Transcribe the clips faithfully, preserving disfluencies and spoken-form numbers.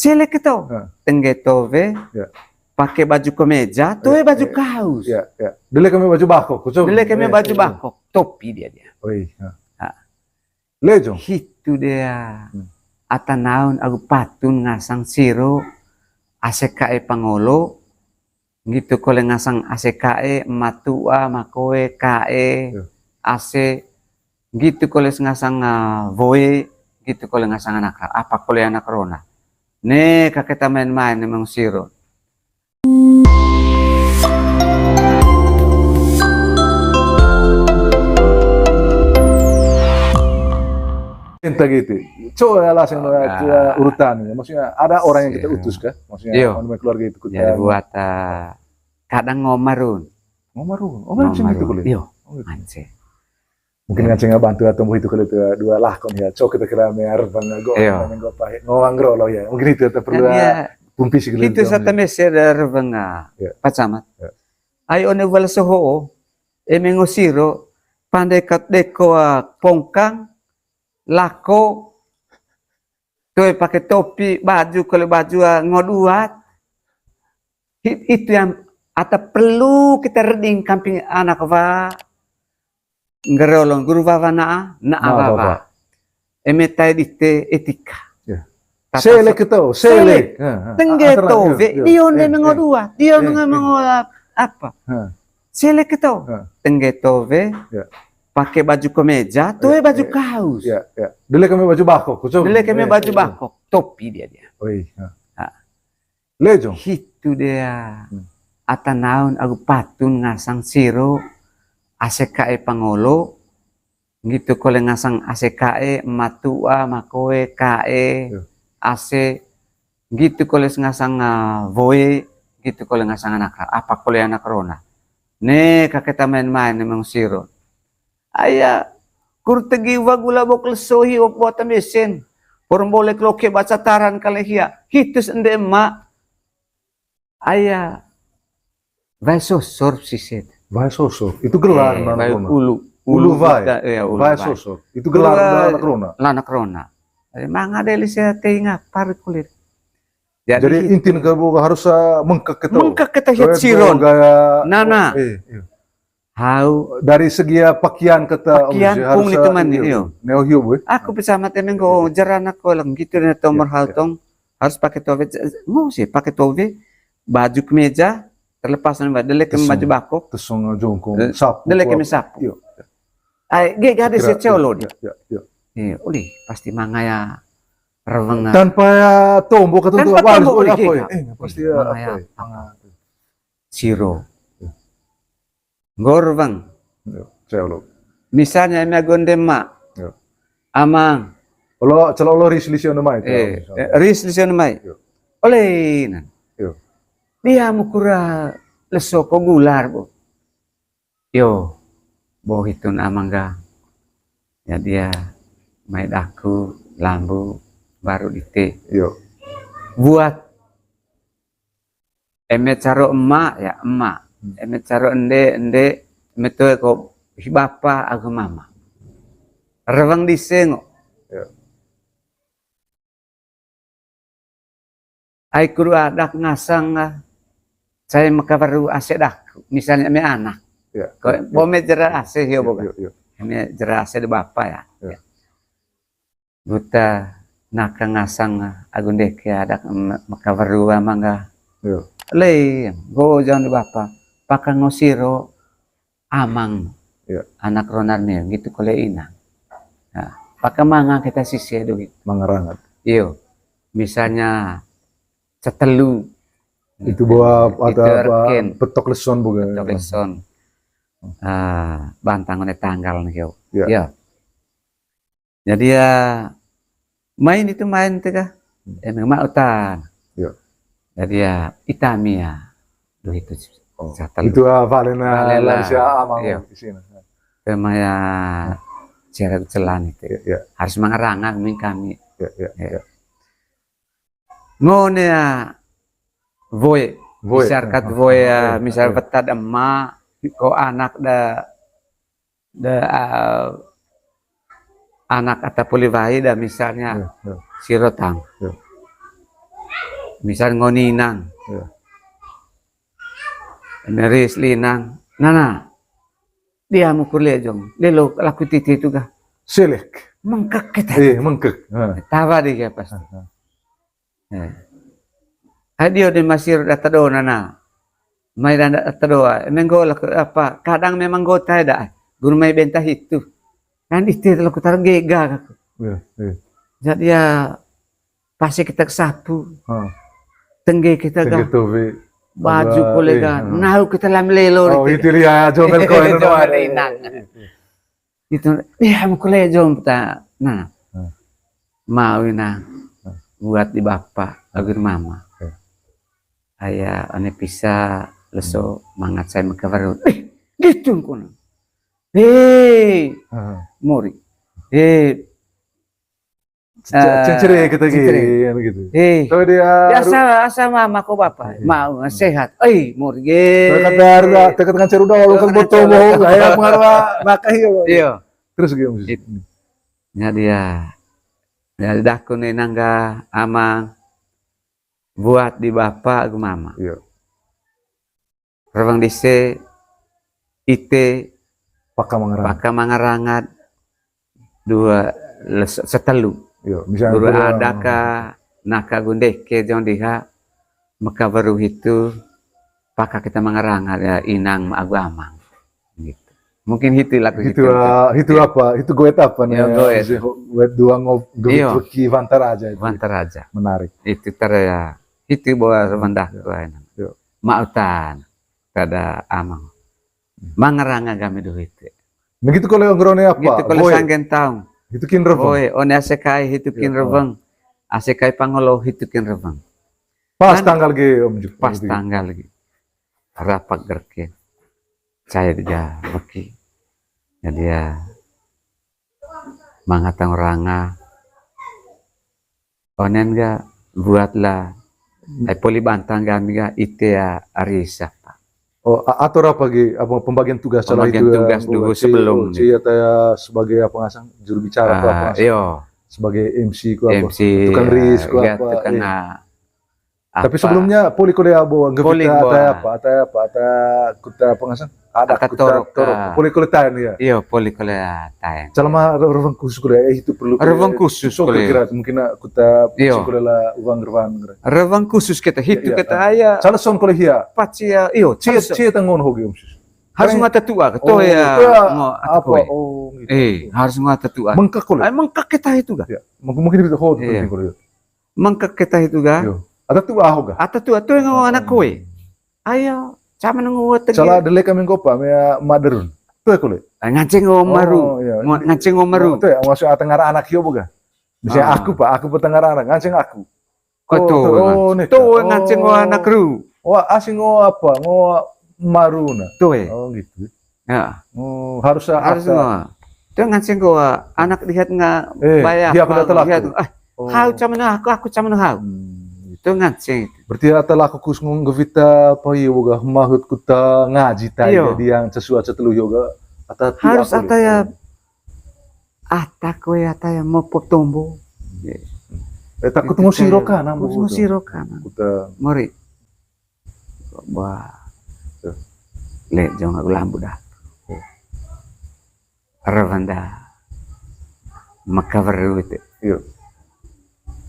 Cele keto. Tengge towe. Pake baju kemeja, toe baju kaus. Dele kami baju bakok, kucok. Dele kami baju bakok, topi dia dia. Oi. Lejo. Hitu dia. Ata naun agu patun ngasang siro, ase kae pangolo, nggitu kole ngasang ase kae, matua, makoe, kae, ase, nggitu kole ngasang, ah, woe, nggitu kole ngasang anak, apa kole anak rona. Ne, kaketa main-main ne mengusiro. Entah gitu. Coba ya lah, urutan ya. Maksudnya ada orang yang kita utus kah? Maksudnya keluarga itu kita buat, eh, kadang ngomarun. Ngomarun. Oh, mancing itu kulit. Iyo. Oh, gitu. Mancing. Mungkin nganceng bantu atau mau itu kali itu dua lakon ya. Cok kita kira mear bang go, go apa, ngowang gro lo ya. Mungkin itu tetap perlu pumpi sih itu sata meser dari bang, Pak Camat. Ai one wal soho, eme ngosiro, pandai kat deko, ah, pongkang, lako, toe pake topi, baju, kalau baju, ah, ngoduat. Itu yang ata perlu kita reding kamping anak wa. Ngerolong guru wawa naa, naa wawa. Eme tae dite etika. Sele keto, sele. Tengge towe, dio nde mengodua, dio nde mengola apa. Sele keto, tengge towe, pake baju kemeja, toe baju kaus. Dele kami baju bakok, kucok. Dele kami baju bakok, topi dia dia. Lejo. Hitu dia ata naun agu patun ngasang siro, ase kae pangolo, nggitu kole ngasang ase kae, matua, makoe, kae, ase, nggitu kole ngasang, ah, woe, nggitu kole ngasang anak, apa kole anak rona. Ne, kaketa main-main ne mengusiro. Aya, kurtegi wa gula bok leso hi op buat mesen. Porong bolek loke baca taran kale hia. Hitus ende emak. Aya, wae sosor siset. Wae sosor. Itu gelar anak rona. Ulu, ulu wae. Wae sosor. Itu gelar anak rona. Lanak rona. Manga deli saya teinga par kulit. Jadi intin ke harus, eh, mengkek kita. Mengkek kita hiat siron. Nana. Hau dari segi, ya, pakian kata, pakian pung ni teman ni, iyo. Neo hiu, boy. Aku bisa mati nenggo jeranak ko lang gitu na tomor hal tong harus pakai towe, mau sih pakai towe, baju kemeja, terlepas nang baju, delek baju bakok. Tesong jongkong, sapu. Delek kami sapu. Ai, ge gade se colo ni. Iya, iya. Iya, uli pasti mangaya reweng. Tanpa ya tombo kata tuh apa, apa, eh, pasti ya mangaya apa. Siro. Ngorweng. Misalnya eme agu ende emak. Amang. Olo, celo olo ris lisi ono mai. Eh, ris lisi ono mai. Ole inan. Dia mukura leso ko gular, bo. Yo, bo hitun amang ga. Ya dia mai daku lambu baru dite. Buat eme caro emak, ya emak. Eme caro ende, ende. Eme toe ko hi bapa agu mama. Reweng dise ngo. Ai kudu adak ngasang, ah, cai makaweru ase daku. Misalnya eme anak. Ko bo eme jera ase hio boga. Eme jera ase de bapa ya. Buta naka ngasang, ah, agu ndeke adak makaweru amang ga. Lei, go jang de bapa. Paka ngo siro amang. Anak ronar ne, gitu kole inang. Nah, paka manga kita sise duit. Mangarangat. Iyo. Misalnya, cetelu. Itu bawa ada apa, petok leson bukan? Petok leson. Ah, bantang ne tanggal nih, yo. Iya. Jadi ya, main itu main tuh kah? Emang mak utan. Jadi ya, itami ya. Duh itu. Itu, ah, Valena, Valena. Larsia amang di sini. Tema ya, cara celan itu. Harus mengerangak ming kami. Ngone ya, voe. Misal kat voe ya, misal vetad ema, ko anak da da, ah, anak ata poli wai da misalnya siro tang. Misal ngo ninang. Iya. Neris linang. Nana. Dia mukur lejong. Delo laku titi tu ga. Selek. Mengkek kita. Eh, mengkek. Ha. Tawa dia pasti. Ha, ha. Eh. Adio de masir data do nana. Mai danda data do. Menggo laku apa? Kadang memang gota da. Guru mai benta hitu. Kan ite laku targega aku. Iya, iya. Jadi ya pasti kita sapu. Ha. Tengge kita ga. Tengge tobe. Baju kolega. Nahu kita lam lelo. Oh, itu dia, jomel ko. Jomel inang. Itu, ya, mau kuliah jom ta. Nah. Hmm. Mau inang. Hmm. Buat di bapa, agur mama. Hmm. Aya, ane pisa, leso, mangat saya maka baru. Eh, gitu kono. Hei, mori. Hei, Cengcere kita gitu. Hei. Tahu dia. Biasa asal mama ko bapa. Mau sehat. Eh, mori ge. Tekan darurat, tekan dengan ceruda, kalau kan botol, mau kayak pengaruh. Makanya. Iya. Terus gitu. Jadi ya, ya daku nih nangga amang buat di bapa agu mama. Iya. Reweng dise ite paka mangarangat. Paka mangarangat dua setelu. Iya, misalnya dua ada ka naka gundeke jong diha maka baru hitu paka kita mangarangat ya inang agu amang. Gitu. Mungkin hitu laku hitu, hitu, ah, hitu apa? Hitu goet apa nih? Ya, goet. Goet dua ngob, goet weki vantar aja itu. Vantar aja. Menarik. Itu tara ya. Hitu bawa rendah tuh. Iya. Mautan. Kada amang. Mangaranga kami do hitu. Nah, gitu kalau ngerone apa? Gitu kalau sanggen taung. Hitu kin reweng. Oi, one ase kai hitu kin reweng. Ase kai pangolo hitu kin reweng. Pas tanggal ge, Om Ju. Pas tanggal ge. Rapak gerke. Cai diga weki. Jadi ya, mangatang oranga. Onen ga buatlah. Ai poli bantang kami ga ite ya arisa. Oh, atur apa ge, apa pembagian tugas? Pembagian tugas dulu sebelum nih. Cia taya sebagai apa ngasang, juru bicara apa ngasang? Iyo. Sebagai M C ku apa? M C, tukang ris ku apa? Tukang Tapi sebelumnya poli kole abo, nggak poli kita ada apa, ada apa, ada kuta apa ngasang? Ada kuta toro. Poli kole taen ya. Iyo, poli kole taen. Selama reweng khusus kole, eh, itu perlu reweng khusus kole. Kira mungkin kuta kole lah uang rewang. Reweng khusus kita hitu kita aya. Salah son kole hia. Pacia, iyo, cia tangon hogi Om Sus. Harus ngata tua ke to ya. Apa? Oh, gitu. Eh, harus ngata tua. Mengkak kole. Ai mengkak kita itu ga. Ya, mungkin kita ho penting kole. Mengkak kita itu ga. Yo. Ata tua ho ga? Ata tua, tua ngo anak koe. Aya, sama ngo tegel. Salah dele kami ngopa, mea maderun. Tua kole. Nganceng ngo maru. Nganceng ngo maru. Tua, maksud atengara anak yo boga. Misalnya aku, Pak, aku petengara anak, nganceng aku. Oh, tua nganceng ngo anak ru. Wah, asing ngo apa? Ngo maru na. Tua. Oh, gitu. Ya. Oh, harus, harus apa? Tuh nganceng ko, ah, anak dihat nga bayah. Dia aku datang aku. Ah, hau caman aku, aku caman hau. Tuh nganceng. Berarti ata laku kus ngong gevita apa yo boga mahut kuta ngaji tai jadi yang sesuatu cetelu yoga. Harus ata ya. Ata koe ata ya mau pop tombo. Eh, takut ngusiro kana, takut ngusiro kana. Kuta. Mori. Wah. Tuh. Le jong aku lambu da. Tuh. Rewanda. Maka weru itu. Iyo.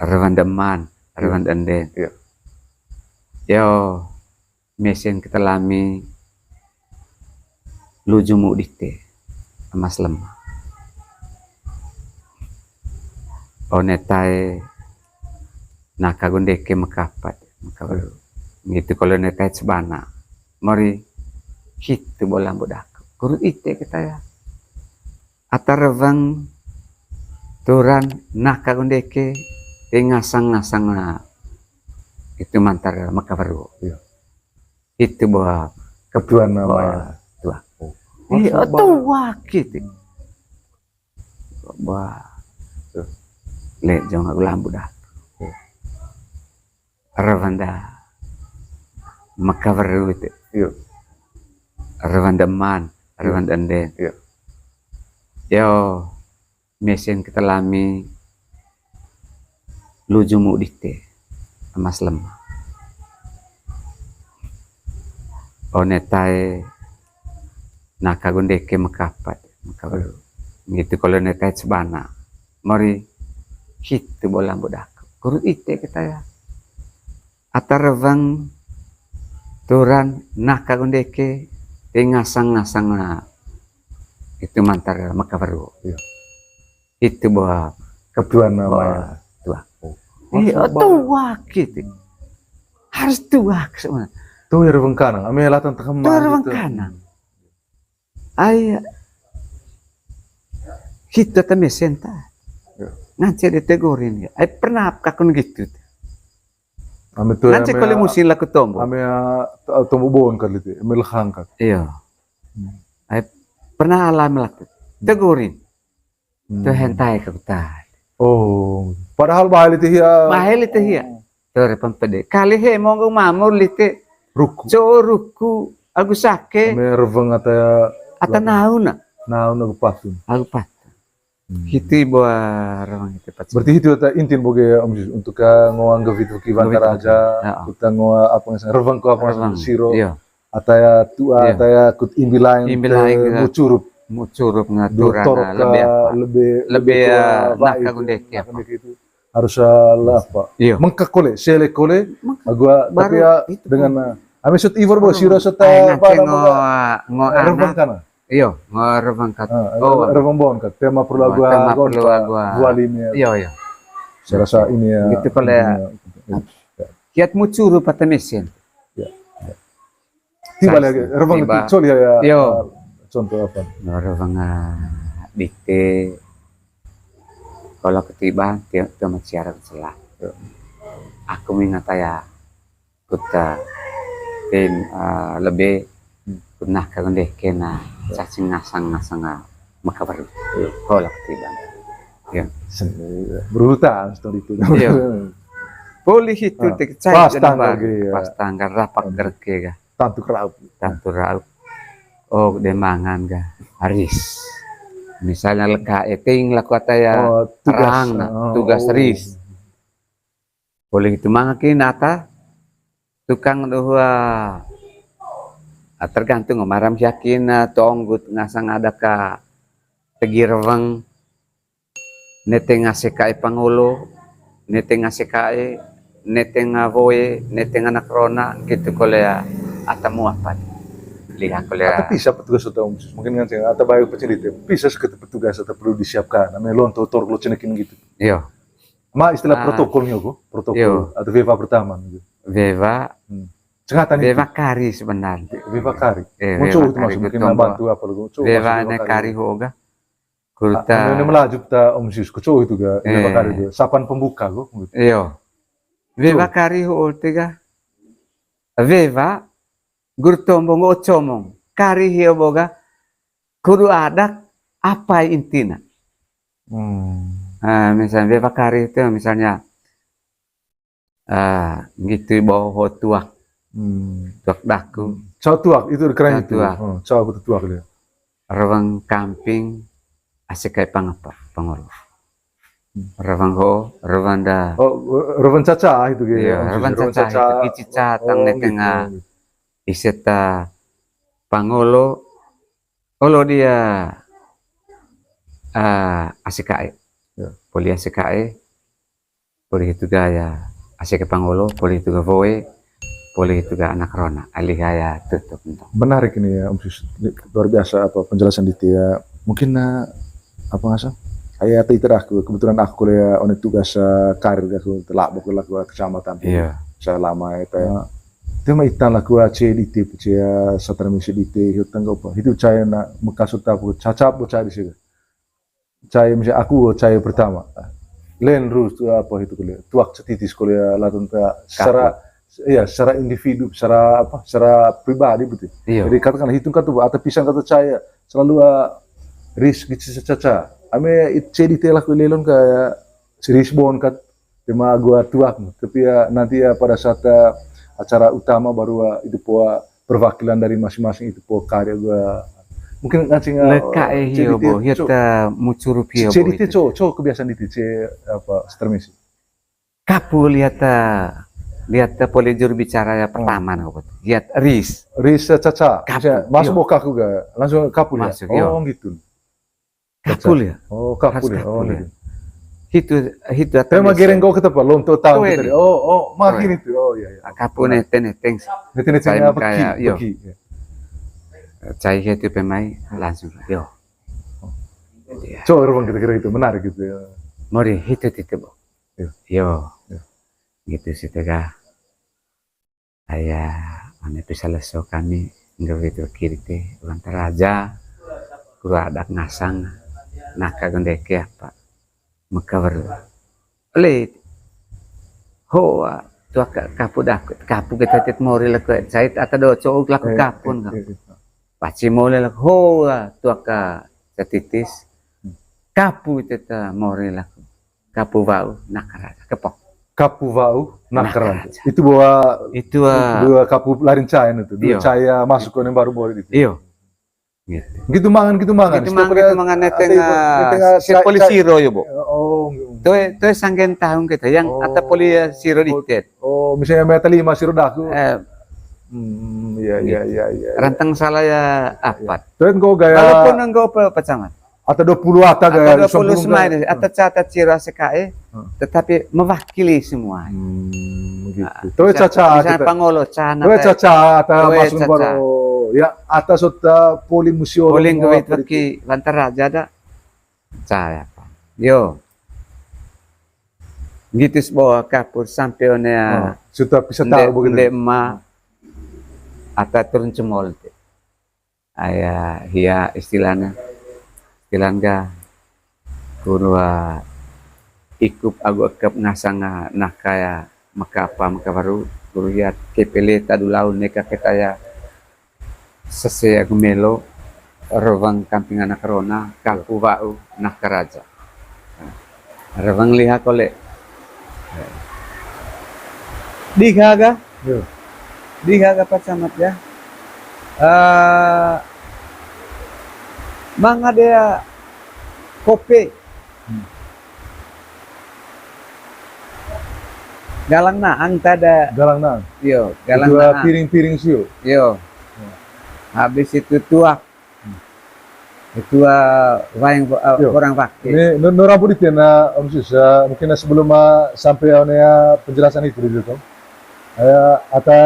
Rewanda man, rewanda enden. Iyo. Yo, mesen kita lami luju mu dite. Amas lemah. One tae naka gundeke mekapat, mekapat. Ngitu kole one tae cebana. Mori hitu bola mbodak. Kurut ite kita ya. Ata reweng turan naka gundeke te ngasang-ngasang na itu mantar mekaweru. Iya. Itu boha ketuan namanya. Tua. Iya, tua gitu. Wah. Tuh. Le jong aku lambu da. Tuh. Rewanda. Mekaweru itu. Iyo. Rewanda man, rewanda enden. Iyo. Yo, mesen kita lami luju mu dite. Amas lemah. One tae naka gu ndeke makapat, makaweru. Ngitu kole one tae cebana. Mori hitu bo lambo daku. Kuru ite kita ya. Ata reweng turan naka gu ndeke, te ngasang-ngasang, ah, itu mantar makaweru. Iya. Itu bahwa ketua nama ya. Tuak. Oh, iya, tuak gitu. Harus tuak sebenarnya. Tuh ya reweng kanang, ame latan tekeman. Tuh reweng kanang. Ai, kita te mesen ta. Ya. Ngance ditegurin ya. Ai pernah kakun gitu. Ame tuh ngance kole musin laku tombo. Ame, ah, tombo bon kat lite, ame lehang kat. Iya. Hmm. Ai pernah alami laku. Tegurin. Hmm. Tuh hentai ke hutan. Oh, padahal bahaya lite hia. Bahaya lite hia. Tuh, repan pede. Kali he, monggo mamur lite. Ruku. Cowok ruku, agu sake. Ame reweng ata ya. Ata nauna. Nauna agu patun. Agu patun. Hmm. Hiti buah reweng hiti patun. Berarti hiti ata intin boge, Om Sis, untuk ka ngoa nggewit weki Bantara aja, ya, kita ngoa apa ngasang reweng ko apa ngasang siro. Iya. Ataya tua, iya, ataya kut imbilain, imbilain ke mucurup. Mucurup ngaturana lebih apa? Lebih, lebih, lebih tua, eh, baik naka itu, gundek, ya, naka gundek itu. Harus, eh, lah apa? Iya. Mengkak kole, sele kole, mengkak. Agua, baru tapi ya itu dengan, eh, ame set iwar bo, siro serta apa namanya? Ngo, ngo, eh, reweng anak. Kana. Iyo, ngo reweng kat. Ah, oh, reweng bon kat. Tema perlu agua, tema perlu agua. Bualim ya. Iya, iya. Saya rasa ini ya. Gitu kole ya. Kiat mucurup ata mesin. Ya. Tiba lagi, reweng tiba. Coli ya, ya. Yo. Contoh apa? No, reweng, ah, dite. Kalau ketiban, tiap, tiap maciara celah. Yo. Aku mingat ya, kuta, tim, ah, lebih, hmm, kunah kagundeh kena, yo, cacing ngasang-ngasang, ah, makabaru. Yo. Kalau ketiban. Ya. Sen-, berhutang story itu. Yo. Poli hitu, ah, te cai pas tanggal, pas tanggal rapak gerke ga. Tantu raup. Tantu raup. Oh, de mangan ga. Aris. Misalnya leka eting laku ata ya, oh, tugas, rang na, oh, tugas, oh, ris. Poli hitu mangkin ata tukang dohua, ah, tergantung maram yakin, ah, tonggut ngasang ada ka tegi reweng. Nete ngase kae pangolo, nete ngase kae, nete ngawoe, nete nganak rona, gitu kole ya, ata muapan. Liha kole ya. Ata pisa petugas ata, Om Sis, mungkin kan sih, ata bayu pecilite, pisa sekitar petugas ata perlu disiapkan, namanya lonto, tor, lo cenekin gitu. Iyo. Ma istilah, ah, protokol nih, aku, protokol, iyo, atau VEWA pertama gitu. VEWA. Hmm. Sengatan itu. VEWA kari sebenarnya. VEWA kari. Eh, mau VEWA cowok itu kari masuk, mungkin betul, bantu apa lu, cowok VEWA masuk, VEWA ne kari. Kari hoga. Kurta. Ah, ini melaju kita Om Sis, kecoa itu ga, eh, bakar itu. Sapan pembuka kok. Iyo. Tuh. VEWA kari hu'ul tiga. VEWA, gur tombo ngo ocomong. Kari hio boga, kudu adak, apa intina. Hmm. Ah, misalnya VEWA kari itu, misalnya, ah, ngitu i bo ho tuak. Hmm. Tuak daku. Hmm. Cao tuak, itu keren itu. Cao tuak. Hmm, cao aku tuak dia. Reweng kamping, ase kae pangapa, pangolo. Hmm. Reweng ho, reweng da. Oh, reweng caca itu gitu. Iya, reweng caca itu. Ici caca tang, oh, ne gitu, tengah. Ise ta pangolo, olo dia, ah, ase kae. Ya. Poli ase kae. Poli hitu ga ya, ase kae pangolo, poli hitu ga woe, poli hitu ga anak rona, alih aya tutup entong. Menarik ini ya, Om Sis. Ini luar biasa apa penjelasan dite ya. Mungkin, eh, apa ngasa? Aya ata ita dah, aku, kebetulan aku kuliah one tugas, eh, karir aku, telak bokol laku kecamatan. Iya. Selama itu ya. Tema ita laku C D T, C, eh, satra misi D T, hitu tangga apa? Hitu cai na bekas uta apa? Cacap bocah di sini. Cai, misalnya aku cai pertama. Len rus tu apa itu kuliah. Tuak setitis kuliah latun ta secara, iya, secara individu, secara apa, secara pribadi betul. Iya. Jadi katakanlah hitung katu, atau pisang katu cai, selalu, ah, ris gitu caca. Ame it C D T laku lelon kayak si ris bon kat, tema gua tuak, tapi ya nanti ya pada saat, eh, acara utama baru, eh, itu poa perwakilan dari masing-masing itu poa karya gua. Mungkin ngancing, eh, leka eh, hio cerita bo, hio co-, ta mucurup hio bo cerita itu. Co-, co kebiasaan di T C apa, Stermisi. Kapu lihat, eh, Lihat poli juru bicara ya pertama, nah, apa tuh? Lihat ris. Ris, eh, caca. Kapu, masuk, iyo. Bo kaku ga? Langsung kapu ya? Masuk, iyo. Oh, gitu. Kapu ya? Oh, kapu ya. Oh, gitu. Hitu, hitu. Tema gereng kau ketapa, lonto tahu tadi. Oh, oh, makin itu. Oh, iya, iya. Kapu neteng-neteng. Neteng-neteng apa, beki, iyo. Beki, iya. Cai itu pemai langsung, iyo. Coba ruang kira-kira itu menarik gitu ya. Mori hitu, hitu, bo. Iyo. Iyo. Iyo. Gitu sih tega. Aya, mane pisa leso kami, nggewe tu kiri te, Wantaraja, kuru adat ngasang, naka gendeke apa, meka weru. Ole, hoa, tuaka kapu daku, kapu kita tit mori laku, cait ata do couk laku kapun ka. Paci mole laku, hoa, tuaka catitis, kapu teta mori laku. Kapu wa'u, nakaraja. Kepok. Kapu wa'u, nakaraja. Itu bawa, itu, ah, dua kapu larin cain itu. Dua, iyo, cai masuk ke baru mori itu. Iyo. Gitu. Gitu mangan, gitu mangan. Gitu mangan, gitu mangan, neteng, ah, neteng, ah, si poli siro ya, bo. Oh, gitu. Toe, toe sanggen tahun kita, yang ata poli, eh, siro ditet. Oh, misalnya meta lima siro daku. Eh, hmm, iya, iya, iya, iya. Rantang salah ya, apat. Toe enggak gaya. Walaupun enggak apa, apa camat. Atau dua puluh ata, atau dua puluh semai, atau cata ciri A C K E, tetapi mewakili semua. Hmm, gitu. Toe caca, misalnya kita pangolo, cana, toe caca, ata masuk baru. Ya, atas otak poli musio, poli ngawit bagi Wantaraja ada. Caya apa? Yo. Gitu sebuah kapur sampai one ya. Sudah bisa tahu begitu. Nde ema ata turun cemol. Aya hia istilahna, istilahna ga, kuru ikup agu ekep ngasang, ah, naka ya, meka apa, meka weru, kuru hia kepele tadu laun neka keta ya, sese agu melo, reweng kamping anak rona, kapu wa'u, nakaraja. Reweng liha kole. Diha ga? Yo. Diha ga, Pak Camat, ya. Eh, manga dea kopi. Hmm. Galang naang tada. Galang naang. Yo, galang naang. Piring-piring sio. Yo. Habis itu tuak. Ketua Wayang, eh, orang pakai. Ini no, no rambu di tiana, Om Sus, eh, mungkin sebelum, eh, sampai on ya penjelasan itu dulu, Om. Eh, ata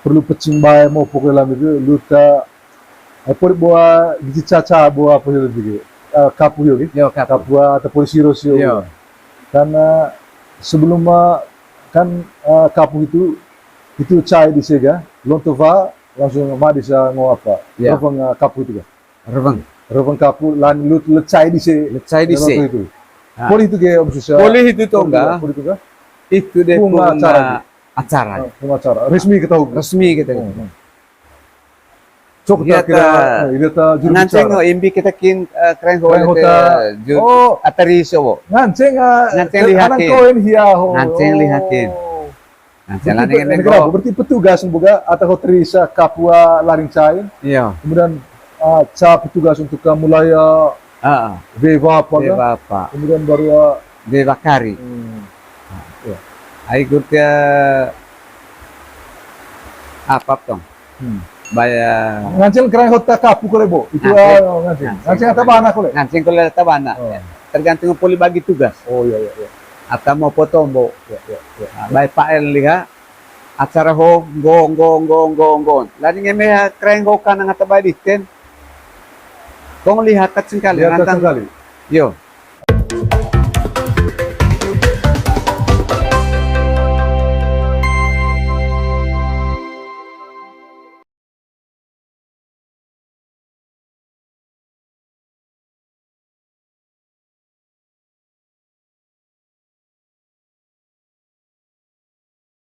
perlu pecing bae mau pokoknya lam itu, luta, eh, poli bawa gizi caca, bawa apa itu gitu. Eh, kapu yo gitu. Yo, kapu. Kapu atau poli siro sio. Yo. Karena sebelum, eh, kan, eh, kapu itu, itu cai di sega, lonto wa, langsung madi sa ngo apa? Ya. Reweng, eh, kapu itu kan? Reweng. Reweng kapu lan lut lecai dise. Lecai dise. Reweng itu. Nah. Poli itu ge, Om Sus, ya. Poli itu tongga. Poli itu kah? Itu de pung acara. Pung acara. Ah, pung acara. Resmi ketahui. Resmi ketahui. Hmm, hmm. Cok, iya, tak kira, eh, iya, tak juru bicara. Nganceng ho, imbi kita kin, eh, keren ho, keren ho, ta, juru, oh, atari sobo. Nganceng, ah, nganceng lihakin. Anak koen hia ho. Nganceng lihakin. Oh. Nah, berarti jalan pe-, dengan ini berarti petugas boga atau hotel sa kapua laring cain. Iya. Kemudian, ah, ca petugas untuk ka mulai, ah, wewa apa, wewa apa. Kemudian baru, ah, wewa kari. Hmm. Nah, iya. Ai gur ke apa tong? Hmm. Baya. Nganceng keren hota kapu kole bo. Itu, ah, nganceng. Nganceng. Nganceng ata bana kole. Nganceng kole ata bana. Oh. Tergantung poli bagi tugas. Oh, iya, iya, iya. Ata mau potombo. Iya, iya, iya. Nah, bae pael liha. Acara ho, nggo, nggo, nggo, nggo, nggo. Lani ngeme ha, kreng ho kanang ata bae diten. Kong liha kat sengkali, liha kat sengkali. Yo.